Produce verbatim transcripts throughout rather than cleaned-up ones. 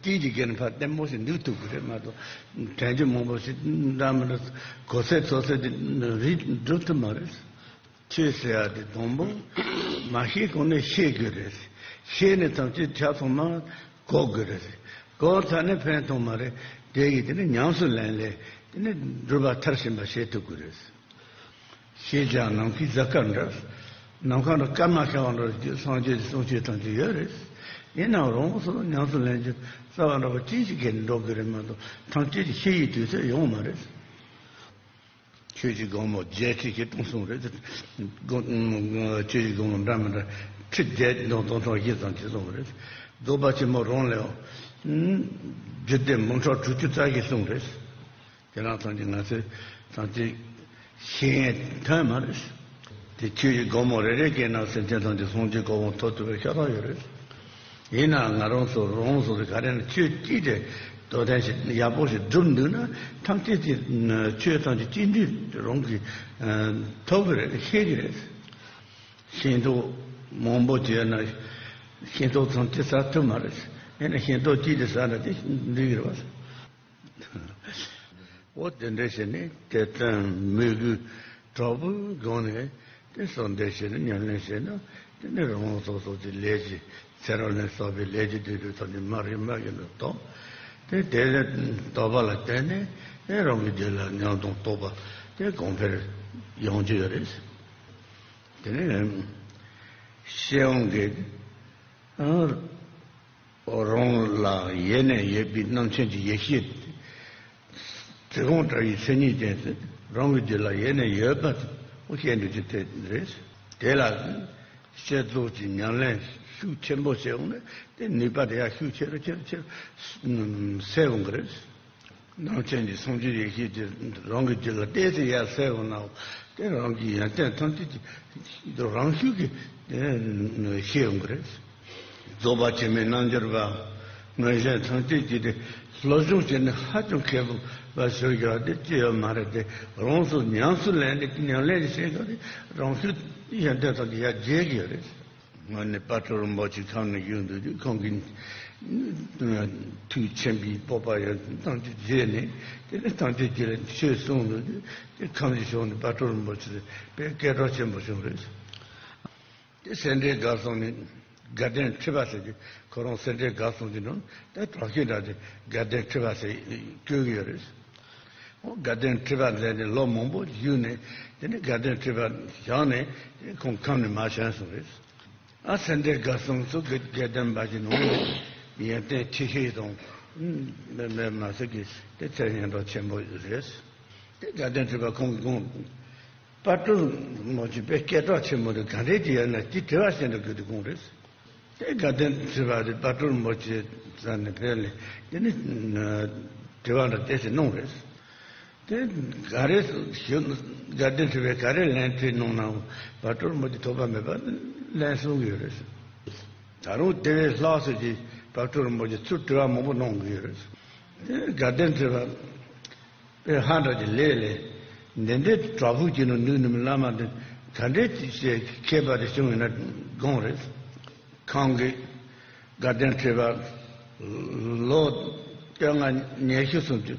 ཤེས་ཀྱི་སྒེར་ཕར་བརྟན་པོ་ཞིག་འདུག་ཐུབ་ཀྱི་རེད་མ་གཏོགས། དྲན་རྒྱུ་མང་པོ་ཞིག་འདྲ་མི་འདྲ་གོ་ཚད་ཚོད་ཚད་དེ་རིགས་འགྲུབ་ཐུབ་མ་རེད། ཆོས་ཟེར་ཡ་དེ་དང་པོ་མ་ཤེས་གོང་ནས་ཤེས་དགོས་རེད། ཤེས་ནས་ཐམས་ཅད་ཆ་ཚང་མ་གོ་དགོས་རེད། གོ་ཚར་ནས་ཕན་ཐོགས་མ་རེད། དེ་ཡིས་དེ་ནས་ཉམས་སུ་ལེན་ལས་དེ་ནས་སྒྲུབ་པ་མཐར་ཕྱིན་པ་བྱེད་ཐུབ་དགོས་རེད། ཤེས་བྱ་ནམ་མཁའི་གཟའ་སྐར་འདྲ། ནམ་མཁའ་འདྲ་སྐར་མ་ཤར་བ་འདྲ་སངས་རྒྱས་ཀྱི་གསུང་ཆོས་ཐམས་ཅད་ཡོད་རེད། ཡིན་ནའང་རང་སོ་སོ་ཉམས་སུ་ལེན་རྒྱུ་རྩ་བ་འདྲ་བ་ཅི་ཞིག་གིས་འགྲོ་དགོས་རེད་མ་གཏོགས་ཐམས་ཅད་ཀྱི་ཤེས་ཡི་དུས་ཚོད་ཡོང་མ་རེད། ཆོས་ཀྱི་སྒོ་མོ་བརྒྱད་ཁྲི་བཞི་སྟོང་གསུངས་རེད། སྒོ་ཆོས་ཀྱི་སྒོ་མོ་འདྲ་མི་འདྲ་ཁྲི་བརྒྱད་སྟོང་སྟོང་ཕྲག་བཞི་ཙམ་ཅིག་གསུངས་རེད། རྫོགས་པ་ཆེན་པོ་རང་ལས་རྒྱུད་སྡེ་མུ་ཕྲག་དྲུག་ཅུ་རྩ་བཞི་གསུངས་རེད། དེ་རང་ཐམས་ཅད་ང་ཚོས་ཐམས་ཅད་ཤེས་ཡོན་ཐོན་མ་རེད། དེ་ཆོས་ཀྱི་སྒོ་མོ་རེ་རེ་གའི་ནང་སེམས་ཅན་ཐམས་ཅད་སངས་རྒྱས་གོ་འཕང་ཐོབ་ཐུབ་པའི་ཤ་སྟག་ཡོད་རེད། ཡིན་ནའང་ང་རང་ཚོ་རང་སོ་སོ་ག་རེ་ན་ཆོས་གཅིག་དེ་དོ་དན་ཞིག་ཡག་པོ་ཞིག་སྒྲུབ་འདུག་ན་ཐམས་ཅད་ཀྱི་ཆོས་ཐམས་ཅད་གཅིག་འདུས་རང་གིས་ཐོབ་ཀྱི་རེད། ཤེས་ཀྱི་རེད། ཤེས་རྟོགས་མང་པོ་བྱས་ན་ཤེས་རྟོགས་ཐམས་ཅད་ཟ་ཐུབ་མ་རེད། ཡིན་ན་ཤེས་རྟོགས་གཅིག་དེ་ཟ་ན་དེ་འགྲིག་གི་རེད་བ། འོ་དེ་འདྲ་བྱས་ནས་དད་བརྩོན་མོས་གུས་དྲག་པོའི་སྒོ་ནས་དེ་གསོལ་འདེབས་བྱས་ནས་ཉམས་ལེན་བྱས་ན་དེ་ནི་རང་རང་སོ་སོ་གྱི་ལས་ཀྱི་ཚེ་རབས་ལ་སོགས་པའི་ལས་ཀྱི་སྒྲིབ་པའི་ཐོག་ནས་མར་གྱི་མར་གྱི་ལ་ཐོབ། དེ་དེ་ལ་དོགས་པ་ལ་བརྟེན་ནས་དེ་རང་གི་རྒྱུད་ལ་ཉམས་དང་རྟོགས་པ་དེ་གོང་འཕེལ་ཡོང་རྒྱུ་ཡོད་རེད། དེ་ནས་ཤེར་དབང་གིས། རང་ལ་ཡེ་ནས་ཡོད་པའི་རྣམ་མཁྱེན་གྱི་ཡེ་ཤེས་དེ། ཚེ་གང་བཀྲ་བའི་མཚན་ཉིད་ཅན་དེ་རང་གི་རྒྱུད་ལ་ཡེ་ནས་ཡོད་པ་དེ་ཤེས་འགྲོ་རྒྱུ་དེ་རེད། དེ་ལ་བསྐྱེད་རྫོགས་ཀྱི་ཉམས་ལེན་ཤུགས་ཆེན་པོ་བྱས་འོང་ན་དེ་ནུས་པ་དེ་ཡང་ཤུགས་ཆེ་རུ་ཆེ་རུ་ཆེ་རུ་གསལ་འོང་གི་རེད། རྣམ་མཁྱེན་གྱི་སངས་རྒྱས་ཡེ་ཤེས་དེ་རང་གི་རྒྱུད་ལ་གཏད་དེ་ཡར་གསལ་འོང་ན་དེ་རང་གི་ཡོན་ཏན་ཐམས་ཅད་ཀྱི་རང་ཤུགས་ཀྱིས་ཤེས་འོང་གི་རེད། རྫོགས་པ་ཆེན་པོའི་རྣལ་འབྱོར་པ་མངོན་ཞེན་ཐམས་ཅད་ཀྱིས་དེ་སློབ་སྦྱོང་བྱས་ནས་ཧ་ཅང་མཁས་པོ་བ་ཟེར་རྒྱུ་དེ་ཅི་ཡོད་མ་རེད། དེ་རང་སོ་ཉམས་སུ་ལེན་ནས་ཉམས་ལེན་བྱེད་སྐབས་དེ་རང་ཤུགས་ཡོན་ཏན་ཐམས་ཅད་ཡར་རྒྱས་ཀྱི་ཡོད་རེད། སྔོན་ནས་དཔལ་སྤྲུལ་རིན་པོ་ཆེ་ཁམས་ནས་བཞུགས་འདུག་དུས་ཁོང་གིས་ཐུགས་མཁྱེན་པའི་སྤོབས་པ་ཡང་ཐམས་ཅད་རྗེས་ནས་དེ་ནས་ཐམས་ཅད་ཀྱི་ཆོས་གསུངས་འདུག་དུས་དེ་ཁམས་ཀྱི་ཕྱོགས་ནས་དཔལ་སྤྲུལ་རིན་པོ་ཆེ་དཔེ་སྐད་གྲགས་ཆེན་པོ་བྱུང་རེད། དེ་སེ་འབྲས་དགའ་གསུམ་ནས་དགའ་ལྡན་ཁྲི་པ་ཟེར་གྱི་ཁོ་རང་སེ་འབྲས་དགའ་གསུམ་གྱི་ནང་དེ་དྲག་ཤོས་འདྲ་དེ་དགའ་ལྡན་ཁྲི་པ་ཟེར་བཀོད་ཀྱི་ཡོད་རེད། དགའ་ལྡན་ཁྲི་པ་མཛད་ནས་ལོ་མང་པོ་བཞུགས་ནས་དེ་ནས་དགའ་ལྡན་ཁྲི་པ་བཞེངས་ནས་དེ་ཁོང་ཁམས་ནས་མར་བྱོན་སོང་རེད། ཨ་སེ་འབྲས་དགའ་གསུམ་སོགས་ཀྱི་དགའ་ལྡན་པ་ཞིག་ནང་ནས་ཡོན་ཏན་ཆེ་ཤོས་དང་མེད་མེད་མ་ཟད་ཀྱི་དེ་ཚེ་སྙན་གྲགས་ཆེན་པོ་རེད། དེ་དགའ་ལྡན་ཁྲི་པ་ཁོང་གི་དགོངས་དཔལ་སྤྲུལ་རིན་པོ་ཆེ་དཔེ་སྐད་གྲགས་ཆེན་པོ་དེ་ག་འདྲས་ཀྱི་ཡོད་ན་དེ་དྲི་བ་བྱས་འདྲ་དགོས་དུས་དགོངས་རེད། དེ་དགའ་ལྡན་ཁྲི་པ་དེ་དཔལ་སྤྲུལ་རིན་པོ་ཆེ་ས་ནས་ཕེབས་ནས་དེ་ནི་དྲི་བ་འདྲ་དེ་ཞིག་གནང་རེད། དེ་ག་རེ་ཞུ་དགའ་ལྡན་ཁྲི་པས་ག་རེ་ལན་དྲིས་གནང་ནའང་དཔལ་སྤྲུལ་རིན་པོ་ཆེ་ཐོགས་པ་མེད་པར་ལན་གསུང་གི་ཡོད་རེད། ད་རུང་དེ་བས་ལྷག་ཙམ་གྱིས་དཔལ་སྤྲུལ་རིན་པོ་ཆེ་ཚུར་དྲི་བ་མང་པོ་གནང་གི་ཡོད་རེད། དེ་དགའ་ལྡན་ཁྲི་པ་དཔེ་ཧ་འདྲ་གྱི་ལས་ལས། འདི་འདྲའི་དྲག་ཕུག་གི་ནང་ནུས་ནུས་བླ་མ་འདི་ག་འདྲའི་ཅིག་བྱས་མཁས་པ་དེ་བྱུང་ཡིན་ན་དགོངས་རེད། ཁོང་གིས་དགའ་ལྡན་ཁྲི་པ་ལོ་བཅོ་ལྔ་ཉི་ཤུ་སུམ་ཅུ་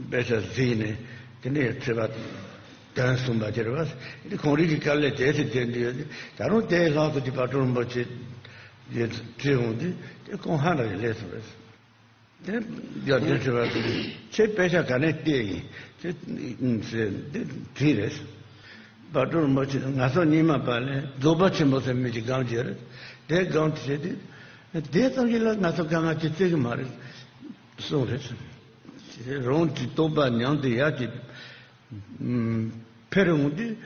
དཔེ་ཆ་གཟིགས་ནས་དེ་ནས་ཁྲི་པ་དོན་གསུངས་པ་དེ་རེད་བ། འདི་ཁོང་རང་གི་དཀའ་ལས་དེ་ཚེ་དེ་འདི་ཡོད། ད་རུང་དེའི་ལྷག་ཏུ་ཅིག་དཔལ་སྤྲུལ་རིན་པོ་ཆེ་དེ་དྲིས་འོང་དུས་དེ་ཁོང་ཧ་འདྲ་གི་ལས་སུ་རེད། དེ་དགའ་ལྡན་ཁྲི་པ་དེ་ཁྱེད་དཔེ་ཆ་ག་ནས་བལྟས་ཡིན་དེ་ཟེར་དེ་དྲིས་རེད། དཔལ་སྤྲུལ་རིན་པོ་ཆེ་ང་ཚོ་རྙིང་མ་པ་ལས་རྫོགས་པ་ཆེན་པོ་ཟེར་མི་ཅིག་སྒོམ་གྱི་རེད། དེ་སྒོམ་དུས་བྱས་དུས་དེ་ཙམ་ཞིག་ལ་ང་ཚོ་དཀའ་ངལ་ཅིག་སྩལ་གི་མ་རེད་གསུངས་རེད། རང་གི་རྟོགས་པ་ཉམས་དེ་ཡར་གྱི་འཕེལ་འོང་དུས་